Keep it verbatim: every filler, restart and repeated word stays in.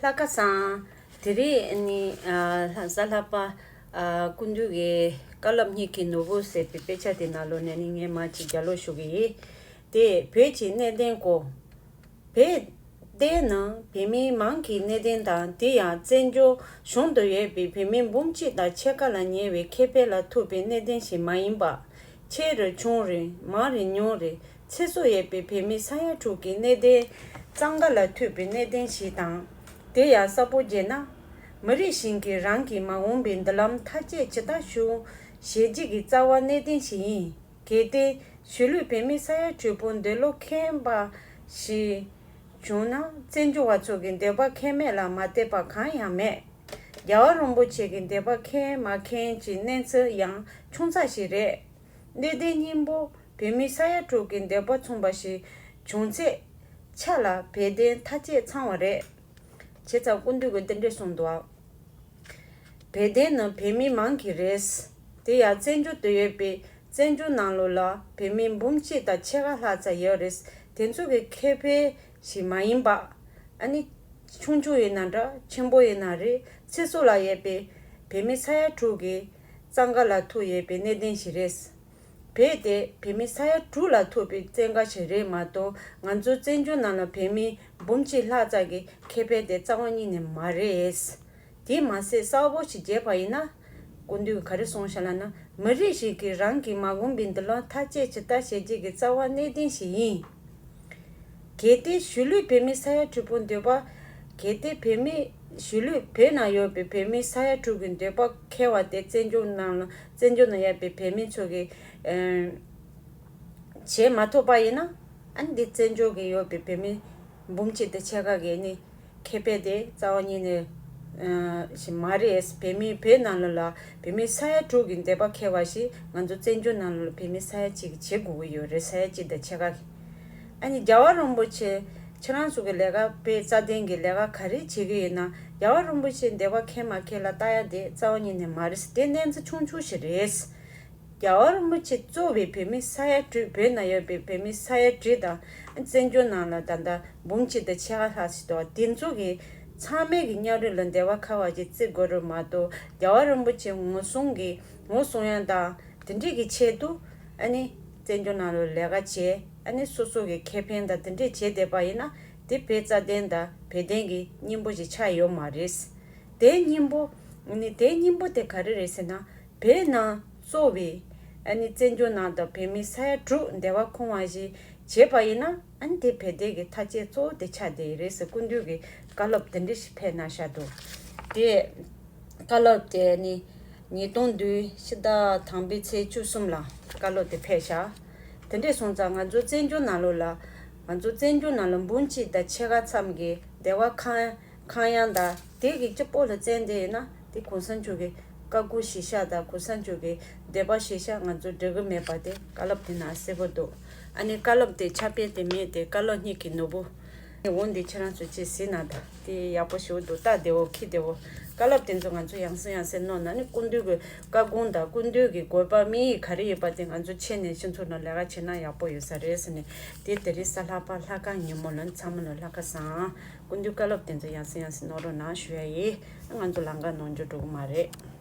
ལྷག་དཀར་བཟང་། དེ་རིང་ནི་ཨ་ལྷ་གཟའ་ལྷག་པ། ཨ་སྐུ་མདུན་གྱི་བཀའ་སློབ་གཉིས་ཀྱི་ནོར་བུ་ཟེར་བའི་དཔེ་ཆ་དེ་ནང་ལོགས་ནས་ནི་ངས་མར་ཅིག་ལྗགས་ཀློག་ཞུ་གི་ཡིན། དེ་བོད་ཀྱི་གནད་དོན་སྐོར། བོད་དེ་ནི་བོད་མི་མང་གི་གནད་དོན་དང་། དེ་ཡང་བཙན་བྱོལ་གཞུང་དུ་ཡོད་པའི་བོད་མི་འབུམ་གཅིག་དང་ཕྱེད་ཀ་ལ་ཉེ་བའི་ཁེ་ཕན་ལ་ཐུག་པའི་གནད་དོན་ཞིག་མ་ཡིན་པ། ཆེ་རུ་ཆུང་རུ་མང་རུ་ཉུང་རུ་ཚེ་སྲོག་ཡོད་པའི་བོད་མི་ས་ཡ་དྲུག་གི་གནད་དོན་གཙང་ཁ་ལ་ཐུག་པའི་གནད་དོན་ཞིག་དང་། དེ་ཡང་གསལ་པོ་བརྗོད་ན། མི་རིགས་ཤིག་གིས་རང་གི་མ་འོངས་པའི་མདུན་ལམ་ཐག་གཅོད་ཇི་ལྟར་ཞུ་ཞེས་རྒྱུ་གི་རྩ་བ་གནད་དོན་ཞིག་ཡིན། གལ་ཏེ་གཞིས་ལུས་བོད་མི་ས་ཡ་དྲུག་པོ་འདོད་བློ་ཁེངས་པ་ཞིག་བྱུང་ན། བཙན་བྱོལ་བ་ཚོ་གི་འདོད་པ་ཁེངས་མེད་ལ་མ་ལྟོས་པ་གང་ཡང་མེད། རྒྱལ་བ་རིན་པོ་ཆེ་གི་འདོད་པ་ཁེངས་མ་ཁེངས་ཀྱི་གནས་ཚུལ་ཡང་ཆུང་ཙག་ཞིག་རེད། གནད་དོན་སྙིང་པོ་བོད་མི་ས་ཡ་དྲུག་གི་འདོད་པ་མཚུངས་པ་ཞིག་བྱུང་ཚེ་ཆ་ལ་བོད་དོན་ཐག་གཅོད་ཚང་བ་རེད། བྱས་ཙང་སྐུ་མདུན་གྱིས་འདི་འདྲས་གསུངས་འདུག། བོད་དོན་ནི་བོད་མི་མང་གི་རེད། དེ་ཡང་བཙན་བྱོལ་དུ་ཡོད་པའི་བཙན་བྱོལ་ནང་ལོགས་ལ་བོད་མི་འབུམ་གཅིག་དང་ཕྱེད་ཀ་ལྷག་ཙམ་ཡོད་རེད། དེ་ཚོ་གི་ཁེ་ཕན་ཞིག་མ་ཡིན་པ། ཨ་ནི་ཆུང་ཆུང་ཡིན་ན་འདྲ་ཆེན་པོ་ཡིན་ན་རེད། ཚེ་སྲོག་ལ་ཡོད་པའི་བོད་མི་ས་ཡ་དྲུག་གི་གཙང་ཁ་ལ་ཐུག་ཡོད་པའི་གནད་དོན་ཞིག་རེད། བོད་དེ་བོད་མི་ས་ཡ་དྲུག་ལ་ཐུག་པའི་བཙན་ཁ་ཞིག་རེད་མ་གཏོགས། ང་ཚོའི་བཙན་བྱོལ་ནང་ལ་བོད་མི་འབུམ་གཅིག་ལྷག་ཙམ་གྱི་ཁེ་ཕན་དེ་རྩ་བ་ཉིད་ནས་མ་རེད། དེ་མ་ཟད་གསལ་པོ་ཞིག་བརྗོད་པ་ཡིན་ན། སྐུ་མདུན་གྱིས་ག་རེ་གསུངས་བཞག་ལབ་ན། མི་རིགས་ཤིག་གིས་རང་གི་མ་འོངས་པའི་མདུན་ལམ་ཐག་གཅོད་ཇི་ལྟར་བྱེད་རྒྱུ་གི་རྩ་བ་གནད་དོན་ཞིག་ཡིན། གལ་ཏེ་གཞིས་ལུས་བོད་མི་ས་ཡ་དྲུག་པོ་འདོད་པ། གལ་ཏེ་བོད་མི་གཞིས་ལུས་བོད་ནང་ཡོད་པའི་བོད་མི་ས་ཡ་དྲུག་གི་འདོད་པ་ཁེངས་པ་དེ་བཙན་བྱོལ་ནང་ལ་བཙན་བྱོལ་ནང་ཡོད་པའི་བོད་མི་ཚོ་གིས་ཨེ་བྱེད་མ་ཐུབ་པ་ཡིན་ན། ཨ་ནི་འདི་བཙན་བྱོལ་གྱི་ཡོད་པའི་བོད་མི་འབུམ་གཅིག་དང་ཕྱེད་ཀ་གི་ནི་ཁེ་ཕན་དེ་རྩ་བ་ཉིད་ནས་ཨ་ཞིག་མ་རེད། བོད་མི་བོད་ནང་ལོགས་ལ་བོད་མི་ས་ཡ་དྲུག་གི་འདོད་པ་ཁེངས་པ་ཞིག་ང་ཚོ་བཙན་བྱོལ་ནང་ལོགས་ལ་བོད་མི་ས་ཡ་གཅིག་གིས་བྱེད་དགོས་ཀྱི་ཡོད་རེད། ས་ཡ་གཅིག་དང་ཕྱེད་ཀ་གི། ཨ་ནི་རྒྱལ་བ་རིན་པོ་ཆེ་ཁྱེད་རང་ཚོ་གི་ལས་ཀ་དཔེ་རྩ་དོན་གྱི་ལས་ཀ་ག་རེ་བྱེད་ཀྱི་ཡོད་ན། རྒྱལ་བ་རིན་པོ་ཆེ་འདོད་པ་ཁེངས་མ་ཁེངས་ལ་ལྟ་ཡ་དེ་རྩ་བ་ཉིད་ནས་མ་རེད། དེ་གནས་ཚུལ་ཆུང་ཆུང་ཞིག་རེད། རྒྱལ་བ་རིན་པོ་ཆེ་གཙོས་པའི་བོད་མི་ས་ཡ་དྲུག་བོད་ནང་ཡོད་པའི་བོད་མི་ས་ཡ་དྲུག་དང་། བཙན་བྱོལ་ནང་ལ་ད་ལྟ་འབུམ་གཅིག་དང་ཕྱེད་ཀ་ལྷག་ཅིག་འདུག། དེ་ཚོ་གི་ཚང་མས་ཀྱི་མཉམ་རུབ་ལ་འདོད་པ་ཁེངས་པ་ཅིག་བརྩི་དགོས་རེད་མ་གཏོགས། རྒྱལ་བ་རིན་པོ་ཆེ་ངོ་སྲུང་གི་ངོ་སྲུང་ཡ་དང་དེ་འདྲས་ཀྱི་ཆེད་དུ། ཨ་ནི་བཙན་བྱོལ་ནང་ལ་ལས་ཀ་བྱས། ཨ་ནི་སོ་སོ་གི་ཁེ་ཕན་དང་དེ་འདྲས་བྱས་བསྡད་པ་ཡིན་ན། དེ་བོད་རྩ་དོན་དང་བོད་དོན་གྱི་སྙིང་པོ་ཞིག་ཆགས་ཡོད་མ་རེད། དེའི་སྙིང་པོ། ཨ་ནི་དེའི་སྙིང་པོ་དེ་ག་རེ་རེད་ཟེར་ན། བོད་ནང་གཙོས་པའི་ཨ་ནི་བཙན་བྱོལ་ནང་དུ་བོད་མི་ས་ཡ་དྲུག་འདོད་པ་ཁེངས་པ་ཞིག་བྱས་པ་ཡིན་ན། ཨ་ནི་དེ་བོད་དོན་གྱི་ཐག་གཅོད་གཙོ་བོ་དེ་ཆགས་བསྡད་ཡོད་རེད་ཟེར། སྐུ་མདུན་གྱིས་བཀའ་སློབ་དེ་འདྲ་ཞིག་ཕེབས་གནང་བཞག་འདུག། དེ་བཀའ་སློབ་དེ་ནི་ཉིས་སྟོང་བདུན་ཕྱི་ཟླ་དང་པོའི་ཚེས་བཅུ་གསུམ་ལ་བཀའ་སློབ་དེ་ཕེབས་བཞག། དེ་འདྲས་སོང་ཙང་ང་ཚོ་བཙན་བྱོལ་ནང་ལོགས་ལ། ང་ཚོ་བཙན་བྱོལ་ནང་ལ་འབུམ་གཅིག་དང་ཕྱེད་ཀ་ཙམ་གྱི་འདོད་པ་ཁེངས་ཁེངས་ཡ་དང་། དེ་གི་གཅིག་པོ་ལ་བརྩོན་བསྡད་ཡོད་ན། དེ་གོང་ས་མཆོག་གི་བཀའ་བསྒོ་གཞིར་བཞག་དང་། གོང་ས་མཆོག་གི་འདོད་པ་གཞིར་བཞག་ང་ཚོ་འགྲིག་གི་མེད་པ་དེ་བཀའ་སློབ་དེ་ནང་གསལ་པོ་འདུག། ཨ་ནི་བཀའ་སློབ་དེ་ཕྱག་དཔེ་དེ་མེད་དེ། བཀའ་སློབ་གཉིས་ཀྱི་ནོར་བུ། འོ་འདི་ཁྱེད་རང་ཚོ་ཅིག་གཟིགས་གནང་དང་། དེ་ཡག་པོ་ཞེ་པོ་འདུག། ལྟ་བདེ་བོ། འཁྱེར་བདེ་བོ། བཀའ་སློབ་དེ་ཚོ་ང་ཚོ་ཡང་སེ་ཡང་སེ་ནོར་ན་ནི། སྐུ་མདུན་གྱི་བཀའ་དགོངས་དང་སྐུ་མདུན་གྱི་དགོས་པ་དམིགས་ཡུལ་ག་རེ་ཡོད་པ་དེ་ང་ཚོ་ཤེས་ནས་སྤྱི་ཚོགས་ནང་ལས་ཀ་བྱེད་ན་ཡག་པོ་ཡོད་ས་རེད་ཟེར་ནས། དེ་དེ་རིང་གཟའ་ལྷག་པ་ལྷག་དཀར་ཉིན་མོ་ལ་ཚང་མ་ལ་ལྷག་དཀར་བཟང་། སྐུ་མདུན་བཀའ་སློབ་དེ་ཚོ་ཡང་སེ་ཡང་སེ་ནོར་རོགས་གནང་ཞུ་ཡ་ཡིན། ང་ཚོ་ལམ་ཁ་ནོར་འགྲོ་འགྲོ་གི་མ་རེད།